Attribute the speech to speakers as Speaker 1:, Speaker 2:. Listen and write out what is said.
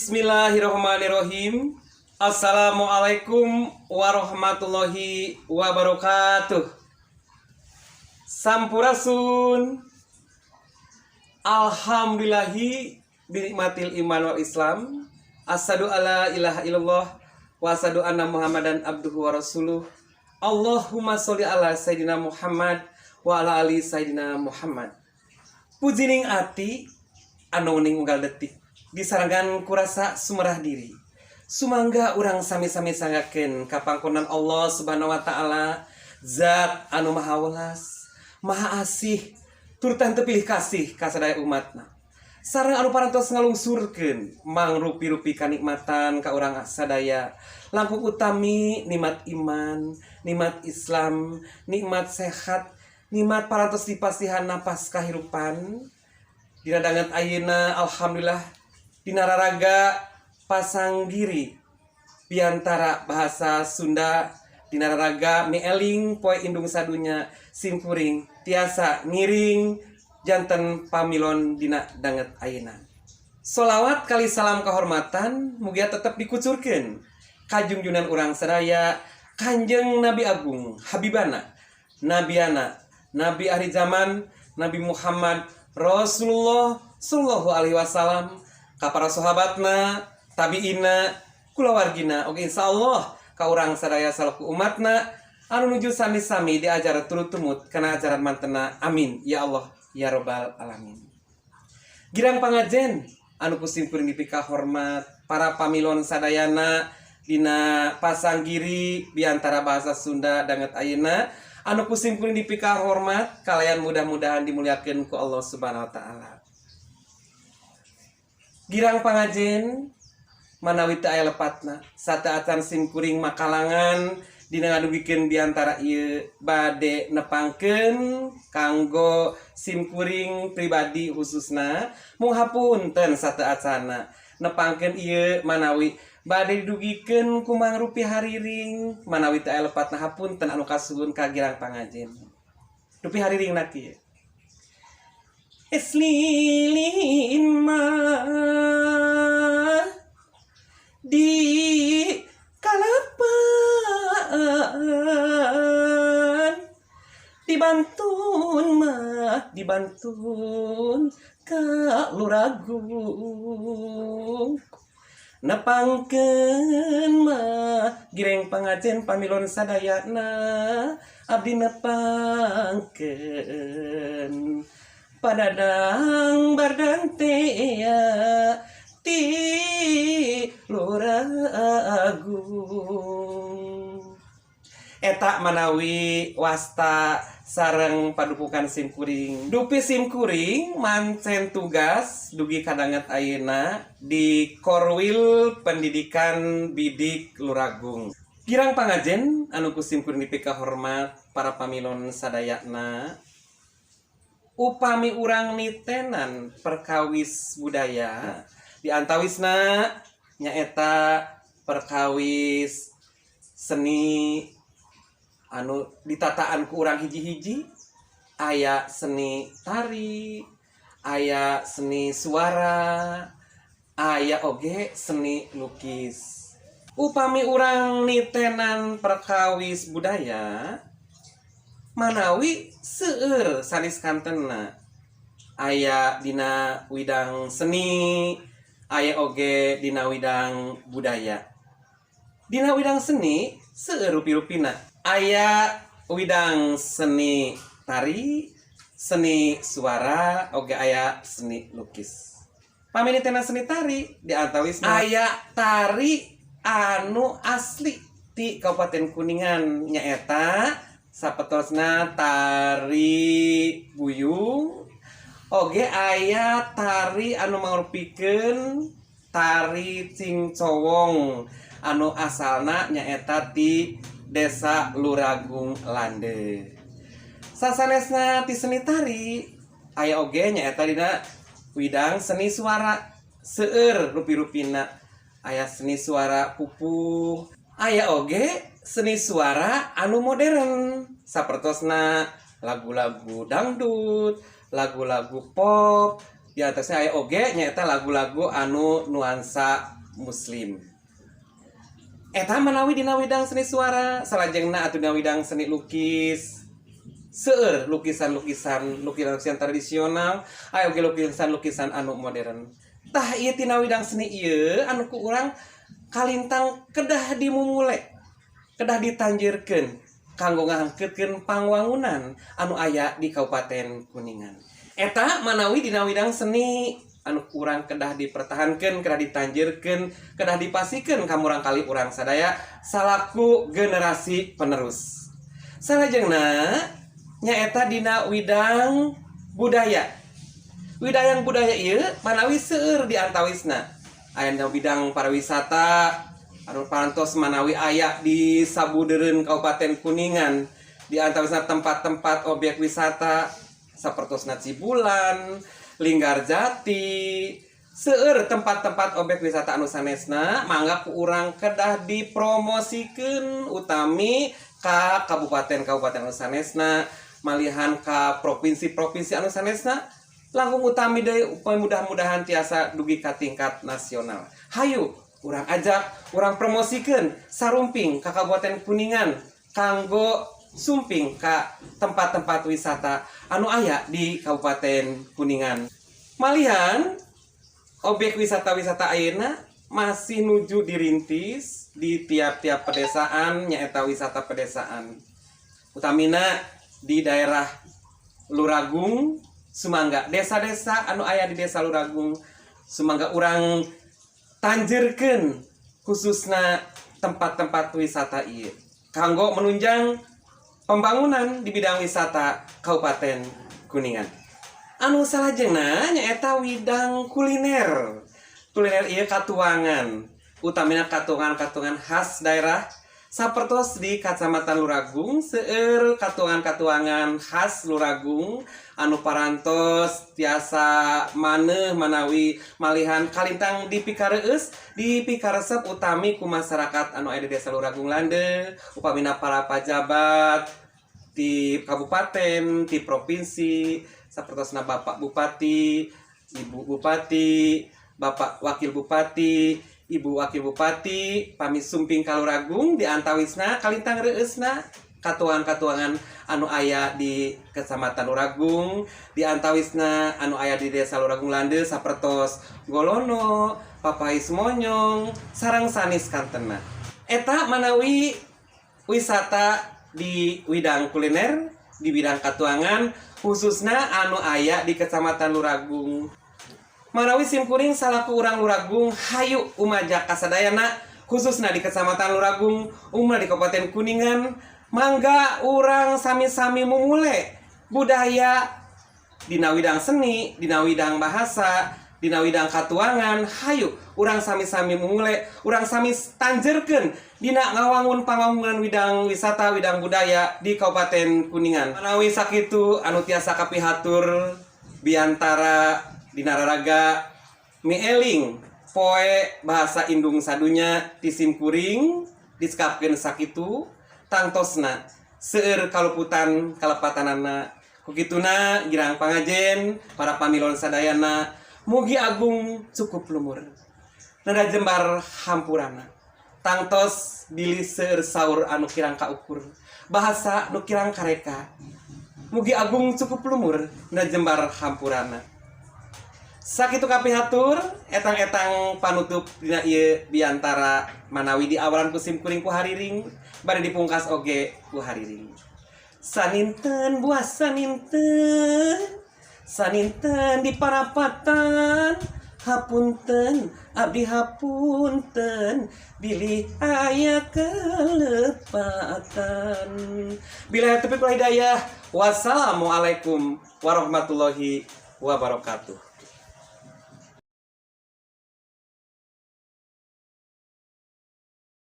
Speaker 1: Bismillahirrahmanirrahim. Assalamualaikum warahmatullahi wabarakatuh. Sampurasun. Alhamdulillahi binikmatil iman wal Islam. Asyhadu alla ilaha illallah wa asyhadu anna Muhammadan abduhu wa rasuluh. Allahumma sholli ala Sayyidina Muhammad wa ala ali Sayyidina Muhammad. Pujining ati anu ning unggal detik disarengan ku rasa sumerah diri. Sumangga urang sami-sami sanggakeun kapangkonan Allah Subhanahu wa Taala, zat anu maha welas, maha asih, turta henteu pilih kasih ka sadaya umatna. Sareng anu parantos ngalungsurkeun mangrupi-rupi kanikmatan ka urang sadaya. Langkung utami nikmat iman, nikmat Islam, nikmat sehat, nikmat parantos dipasihan napas kahirupan. Dina danget ayeuna, alhamdulillah, dina raraga Pasanggiri Biantara Bahasa Sunda, dina raraga Mieling Poe Indung Sadunya, simkuring tiasa ngiring janten pamilon dina danget ayeuna. Solawat kali salam kehormatan mugia tetap dikucurkeun ka junjunan urang sadaya, Kanjeng Nabi Agung, Habibana, Nabiana, Nabi akhir zaman, Nabi Muhammad Rasulullah Sallallahu Alaihi Wasallam, ka para sahabatna, tabiina, kulawargina, oke insyaallah ka urang sadaya salaku umatna anu nuju sami-sami diajar turut tumut kana ajaran mantena. Amin ya Allah ya Robbal Alamin. Girang pangajen anu ku simkuring dipika hormat, para pamilon sadayana dina Pasanggiri Biantara Bahasa Sunda danget ayeuna anu ku simkuring dipika hormat kalayan mudah-mudahan dimuliakeun ku Allah Subhanahu wa Taala. Girang pangajen, manawi teu aya lepatna sateuacan simkuring makalangan dina ngadugikeun biantara ieu, bade nepangkeun kanggo simkuring pribadi khususna, mung hapunten sateuacanna nepangkeun ieu manawi bade didugikeun ku mangrupi hariring. Manawi teu aya lepatna, hapunten anu kasuhun ka girang pangajen. Rupi hariring kieu: Es lilin mah di kalapaan, dibantun mah dibantun ka Luragung. Nepangkeun mah, gireng pangajen, pamilon sadayana, abdi nepangkeun Padadang Bardan tea ti Luragung. Eta manawi wasta sareng padupukan simkuring. Dupi simkuring mancen tugas dugi kadanget ayeuna di Korwil Pendidikan Bidik Luragung. Girang pangajen anu ku simkuring dipika hormat, para pamilon sadayana, upami urang nitenan perkawis budaya, diantawisna nyaeta perkawis seni anu ditataan ku urang hiji-hiji, aya seni tari, aya seni suara, aya oge seni lukis. Upami urang nitenan perkawis budaya, manawi seueur sanes kantena, aya dina widang seni, aya oge dina widang budaya. Dina widang seni seueur rupi-rupina, aya widang seni tari, seni suara, oge aya seni lukis. Pami nitenan seni tari, di antawisna aya tari anu asli ti Kabupaten Kuningan, nyaeta sapetosna tari buyung. Oge aya tari anu mangrupikeun tari cingcowong anu asalna nyaeta ti Desa Luragung Lande. Sasanesna ti seni tari, aya oge nyaeta dina widang seni suara. Seueur rupi-rupina, aya seni suara pupuh, aya oge seni suara anu modern sapertosna lagu-lagu dangdut, lagu-lagu pop. Di antawisna aya oge nyaeta lagu-lagu anu nuansa muslim. Eta manawi dina widang seni suara. Salajengna atuh dina widang seni lukis, seueur lukisan-lukisan, lukisan-lukisan tradisional, aya oge lukisan-lukisan anu modern. Tah, ieu tina widang seni ieu anu ku urang kalintang kedah dimumule, kedah ditanjirkeun kanggo ngahangkeutkeun pangwangunan anu aya di Kabupaten Kuningan. Eta manawi dina widang seni anu kurang kedah dipertahankan, kedah ditanjirkeun, kedah dipasihkeun ka murangkalih urang sadaya salaku generasi penerus. Salajengna nyaeta dina widang budaya. Widang budaya ieu manawi seueur di antawisna aya dina bidang pariwisata anu parantos manawi aya di sabudeureun Kabupaten Kuningan, di antawisna tempat-tempat objek wisata sapertosna Cibulan, Linggarjati, seueur tempat-tempat objek wisata anu sanesna. Mangga ku urang kedah dipromosikeun, utami ka kabupaten-kabupaten anu sanesna, malihan ka provinsi-provinsi anu sanesna, langkung utami deui upami mudah-mudahan tiasa dugi ka tingkat nasional. Hayu urang ajak, urang promosikeun sarumping ka Kabupaten Kuningan kanggo sumping ka tempat-tempat wisata anu aya di Kabupaten Kuningan. Malihan objek wisata-wisata ayeuna masih nuju dirintis di tiap-tiap pedesaan, nyaeta wisata pedesaan, utamina di daerah Luragung. Sumangga desa-desa anu aya di desa Luragung, sumangga urang tanjirkeun, khususna tempat-tempat wisata ieu kanggo menunjang pembangunan di bidang wisata Kabupaten Kuningan. Anu salajengna nyaeta widang kuliner. Kuliner ieu katuangan, utamina katuangan-katuangan khas daerah, sapertos di Kacamatan Luragung seueur katuangan-katuangan khas Luragung anu parantos tiasa maneh manawi malihan kalintang dipikareus, dipikaresep, utami ku masyarakat anu aya di Desa Luragung Lande, upamina para pajabat di kabupaten, di provinsi, sapertosna Bapak Bupati, Ibu Bupati, Bapak Wakil Bupati, Ibu Wakil Bupati, pami sumping ka Luragung di antawisna kalintang reueusna katuangan-katuangan anu aya di Kecamatan Luragung, di antawisna anu aya di Desa Luragung Lande sapertos golono, papais monyong, sareng sanes kantena. Eta manawi wisata di widang kuliner, di bidang katuangan, khususnya anu aya di Kecamatan Luragung. Manawi simkuring salaku urang Luragung, hayu umajak kasadayana, khususnya di Kecamatan Luragung, umumna di Kabupaten Kuningan, mangga urang sami-sami mumule budaya dina widang seni, dina widang bahasa, dina widang katuangan. Hayu urang sami-sami mumule, urang sami tanjerkeun dina ngawangun pangawangunan widang wisata, widang budaya di Kabupaten Kuningan. Manawi sakitu anu tiasa kapihatur biantara dina raraga mieling Poe Bahasa Indung Sadunya ti simkuring disekapkeun sakitu. Tangtosna seueur kaluputan kalepatanana, kukituna girang pangajen para pamilon sadayana, mugi agung cukup lumur nada jembar hampurana. Tangtos bilih seueur saur anu kirang kaukur, bahasa nu kirang kareka, mugi agung cukup lumur nada jembar hampurana. Sakitu kapihatur etang-etang panutup dina ieu biantara manawi di awalan ku simkuring ku hariring, bade dipungkas oge ku hariring. Saninten buah saninten, saninten di parapatan, hapunten abdi hapunten bilih aya kelepatan. Billahi taufiq wal hidayah, wassalamualaikum warahmatullahi wabarakatuh.